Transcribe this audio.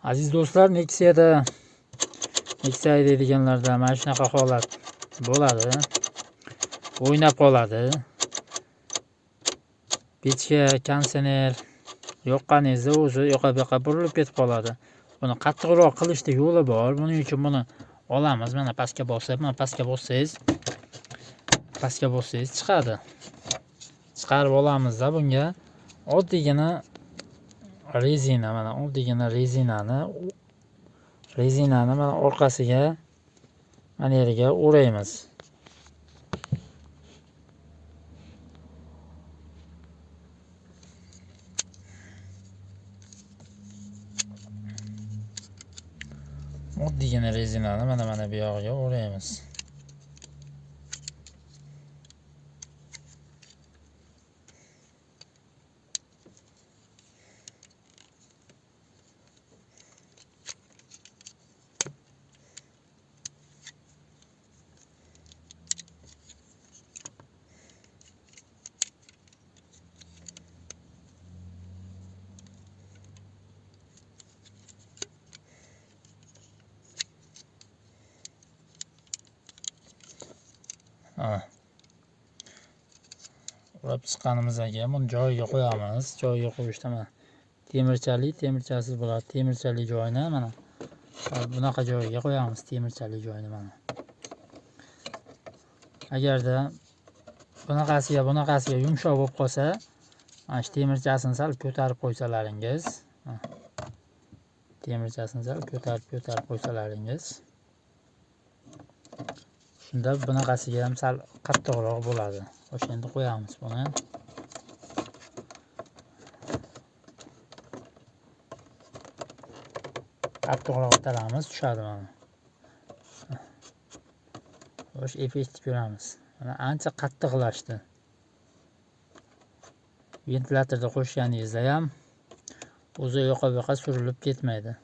Aziz do'stlar, Nexia'da, Nexia haydaydiganlarda mana shunaqa holat bo'ladi. O'ynab qoladi. Pechka, konditsioner yoqqaningizda o'zi yoqa bu yoqqa burilib ketib qoladi. Buni qattiqroq qilishda yo'li bor. Buning uchun buni olamiz. Mana pastga bosib, mana pastga bossangiz, pastga bossangiz chiqadi. Chiqarib olamizda bunga oddiygina rezina, mana oddiygina rezinani mana orqasiga, mana yeriga o'raymiz. Oddiygina rezinani mana bu yog'iga o'raymiz. Ha. O'rab chiqqanimizdan keyin buni joyiga qo'yamiz. Joyiga qo'yishda mana temirchali, temirchasiz bo'ladi. Temirchali joyini mana bunaqa joyiga qo'yamiz, temirchali joyini mana. Agarda bunaqasiga yumshoq bo'lib qolsa, mana shu temirchasini sal ko'tarib qo'ysalaringiz, temirchasini sal ko'tarib qo'ysalaringiz, shunda bunaqasiga ham sal qattiqroq bo'ladi. Xo'sh, endi qo'yamiz buni. Qattiqroq o'taramiz, tushadi mana. Xo'sh, effektni ko'ramiz. Mana ancha qattiqlashdi. Ventilatorda qo'shganingizda ham o'zi yoqa bu yoqqa surilib ketmaydi.